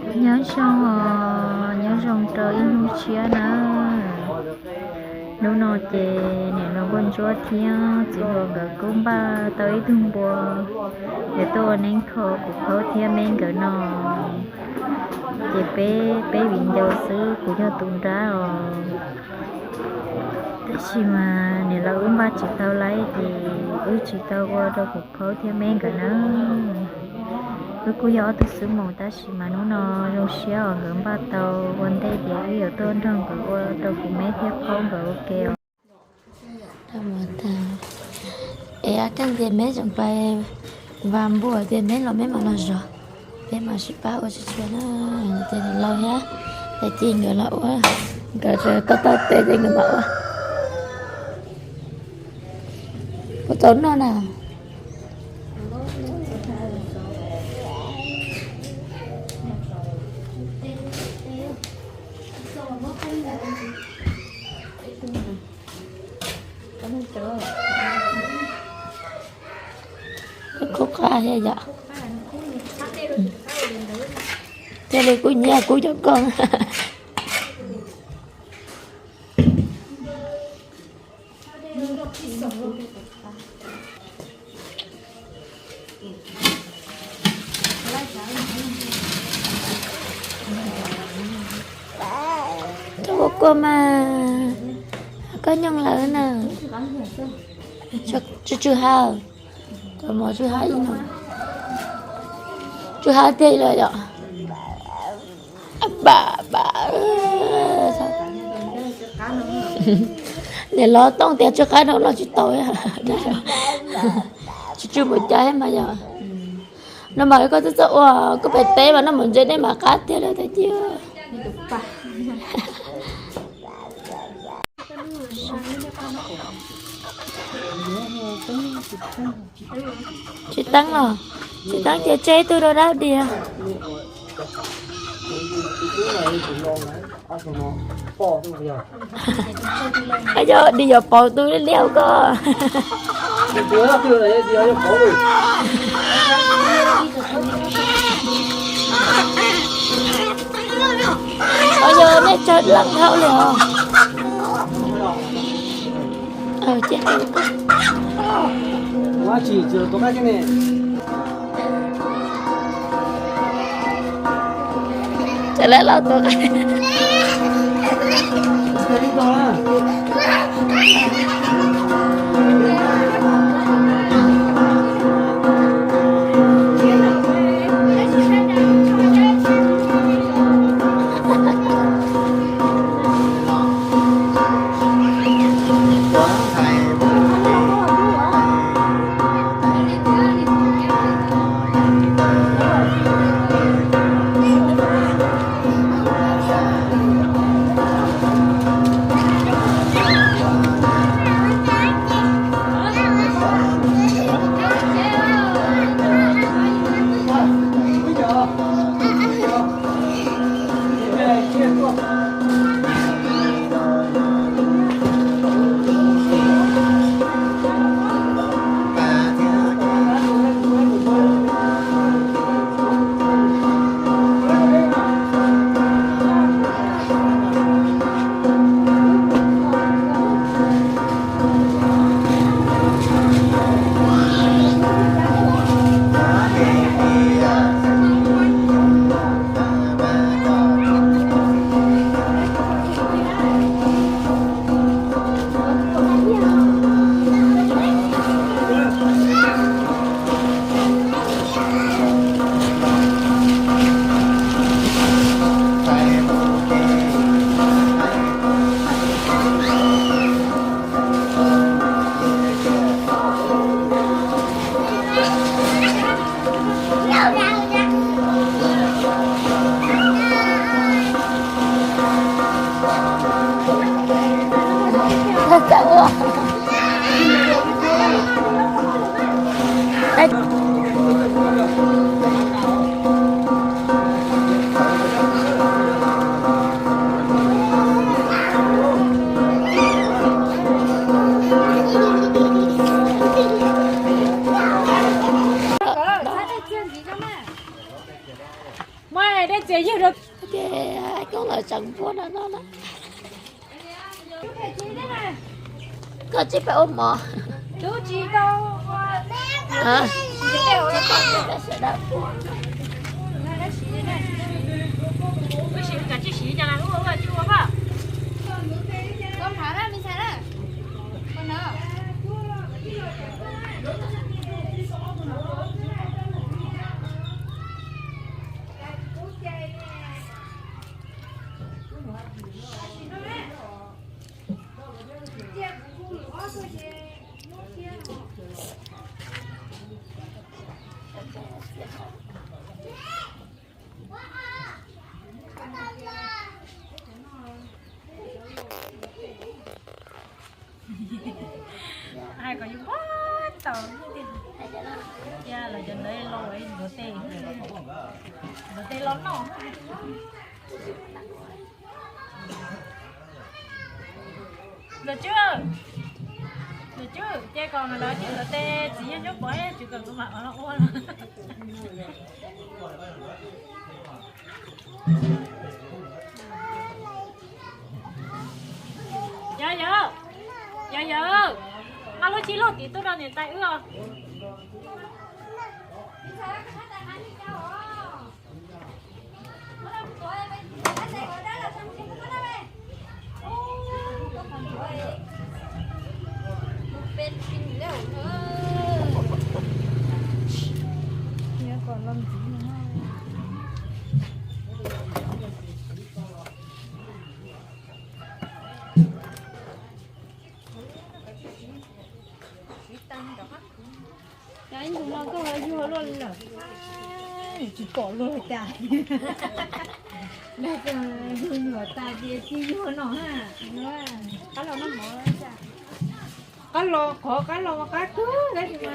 Nyob zoo os, nyob zoo rau ib hnub tshiab na. Hnub no ces niam hluas Nkauj Ntsuab thiab txiv hluas nkawd kuj npaj tau ib tug npua yuav tuaj ua neeb kho kuv phaub thiab me nkawd no. Ces peb, peb viv ncaus xwb, kuv yog tus nrab os. Tab sis mas niam lawv wb npaj tsis tau lawm ces wb tsis tau ua rau kuv phaub thiab me nkawd na. Wb kuj yog ob tug xwb mus tab sis mas hnub no zoo siab os, nkawd npaj tau ua ntej ces wb yuav tuaj nrog nkawd ua rau kuv me thiab phaub nkawd ua ke os. Es ab kaj ntias meb tseem pais vas npua tias meb los meb mam los zov, peb mam sib pab ua tsis tshua na. Ces laus thiab, ces nkawd los ua, nkawd tau tau tes ces nkawd mam ua. Puas tau noj na? Kub qab thiab yom. Thiaj li kuj nyiam kuv cov koj. Koj ua kua mas, koj nyooj lawm na. Tsw tsw hav, cov mov tsw hav ib no, tsw hav tiag lawm yom. Pam pam. Niam lawv tooj tias tsw qab no noj tsis tau. Tsw tsw mus cas mas yom. No mas koj txawj txawj ua, koj pem teb mas noj mov ntse nej mas qab tiag lawm tiag. Tsis teeb los, tsis teeb ces tseg ib tug rau dab dias. Yog dis yog pauv tus liab liab koj. Yog nej tsawg leej dhau li os. Tseem lawv los tuaj. Dej txias ywg rau. Ces koj los tseem npuab no no na. Koj tsis pab ua mov. Hais kom yus pab tau. Los cov ntawd los ntuav tes, ntuav tes los noj. Luam Tswb, Luam Tswb, ces kom lawv cia ntuav tes, txiv yog nyob pov tswv kom kuv mam ua los. Yog yog, yog yog, nqa lub tsib lub tid tuaj rau niam tais wb os. Ib ntug no koj yuag luaj li lawm. Tsis pom luag li cas. Dag, yug nyuam tas ces tsis yuag no na. Qab los noj mov, qab los qhov qab los qab kawg tab sis mas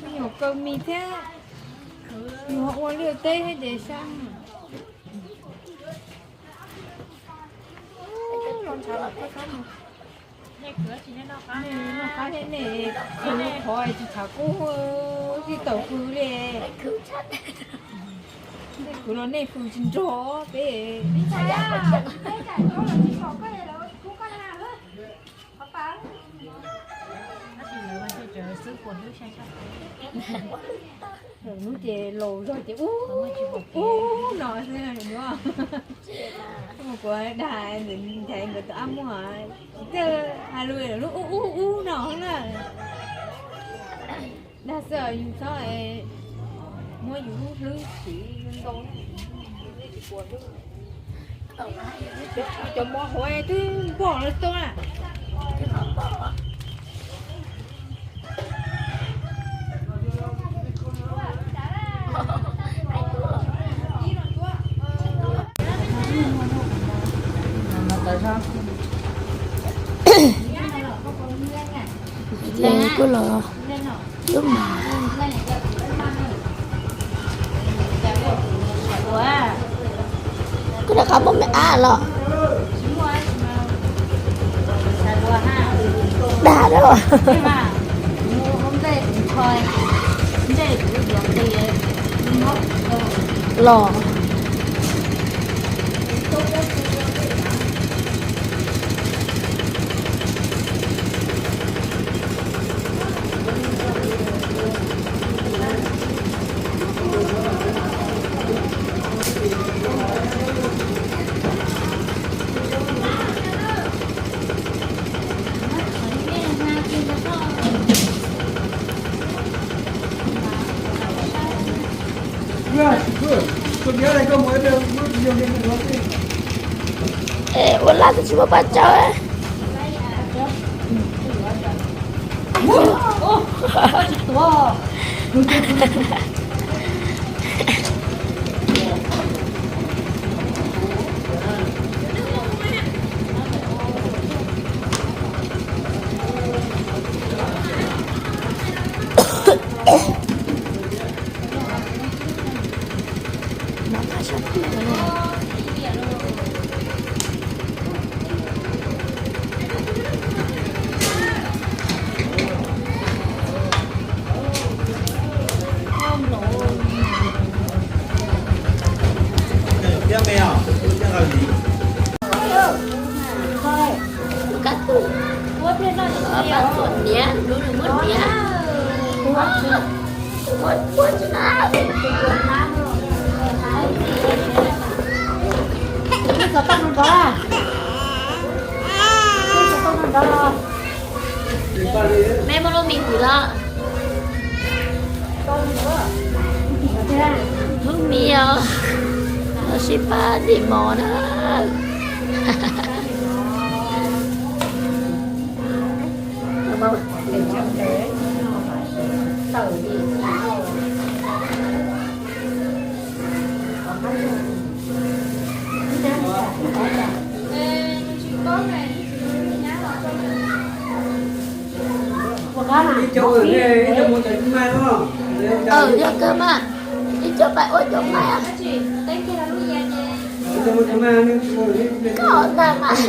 me nyuam kaw mis thiab, yus ho ua liaj teb thiab ces sab. Noj qab thiab nej khwv qhov tsis tshav kub, tij taus khwv li. Nej khwv los nej khwv tsis nrog peb. Lub ces laus zog ces ub ub no xwb. Kuv dag ntxhais nkawd tus ab muag, tsis txawj hais lus, lub ub ub ub no na. Dag xwb yus txhob muab yus lub hlwb siv ntau. Cov mov hauv twb npog lawm tau na. Ces kuj los lub mas. Kuj rov qab muab me ab los dag da. Los. Ua laj twb tsis muaj paj tsawb. Kab tus, pab tuam niam, lub nws muab niam. Muab, muab tsis na. Mej muaj lub me kwv los? Lub me os, los sib pab dim mov na. Yog kawg mas, ib co pais ua cov mais. Koj ntag mas.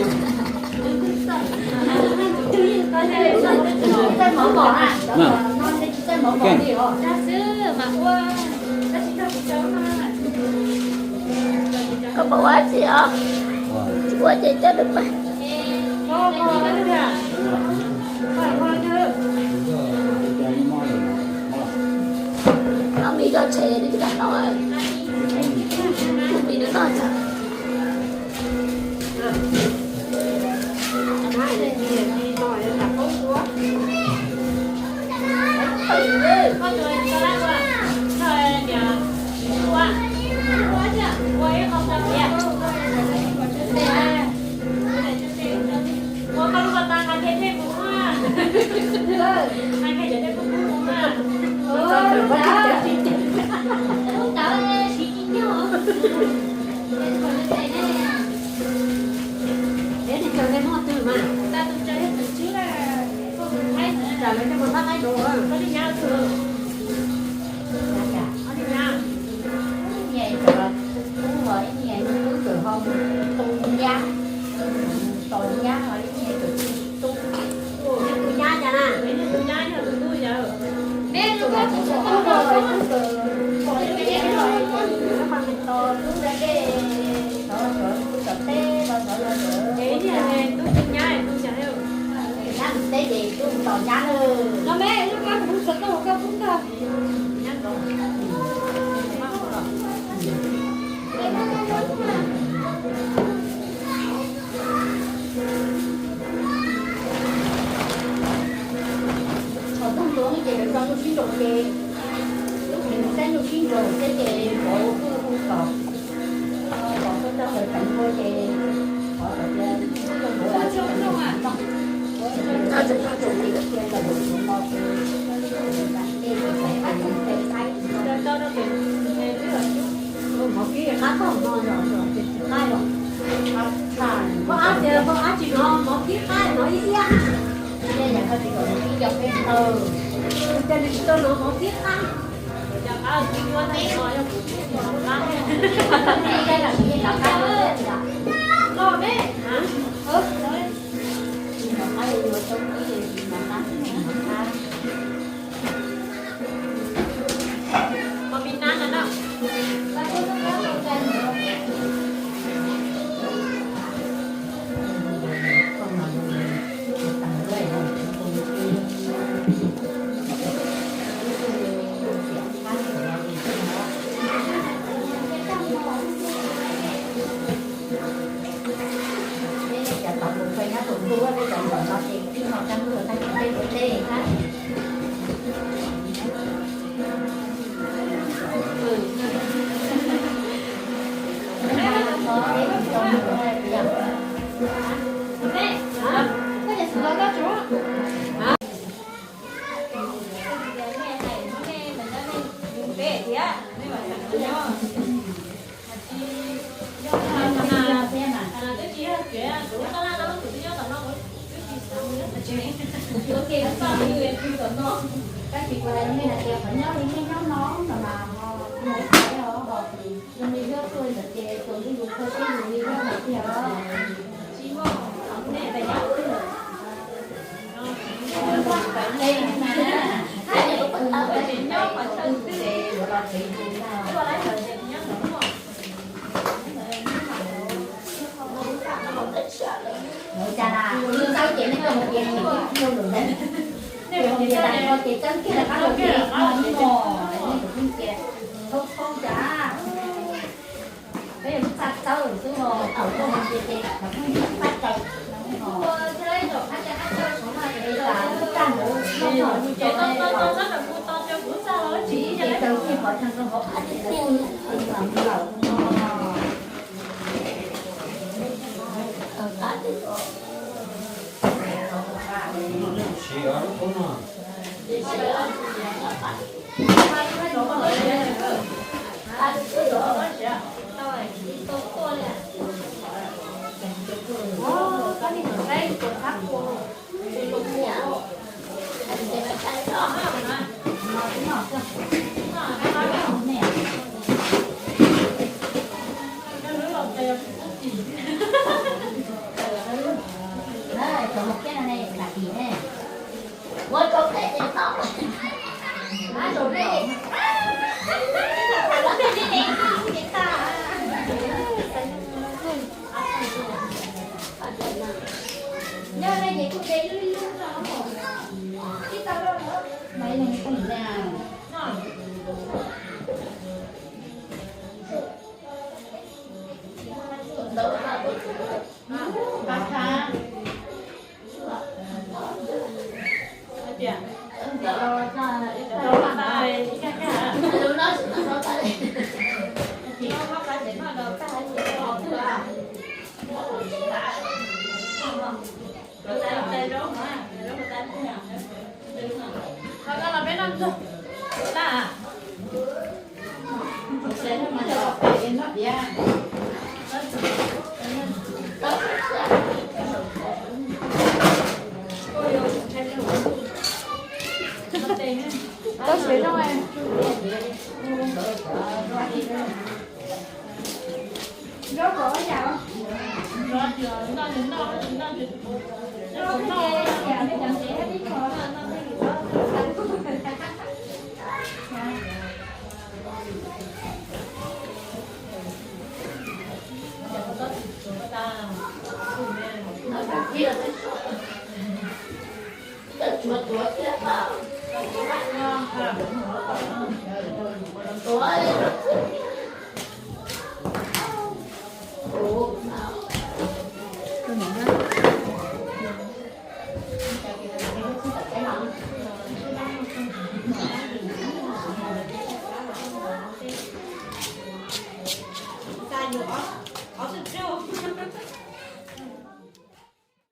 Koj puas ua dab tsi os? Tsis ua ces coj nws pais. Ob me zoj tshev li cas no, tus me nws noj cas. Thaum tag ntuv ces lawv tso nyuj sib nraus ces, lub tsev saib nyuj sib nraus thiab ces pov ua kuj hu kom, pov tuaj rau lawv tsev npua ces, pov kom tias, mov kib qab tog no, koj ab tsis hnov mov kib qab no ib iab. Ces nws tsis tau hnov mov kib qab. Ces tsis ua lawm, ces tag nrho ces txeeb kiag rov qab los ces no ib no, nej tus kheej ces thoob thoob cas. Peb yog lub txaj txawb xwb no, thaum tuaj mus ces ces thaum pheej pab raws no. Ces tag ntawd no ces ces raws kiag qhov tag nrho hauv qab ces lawv kuj lawm no.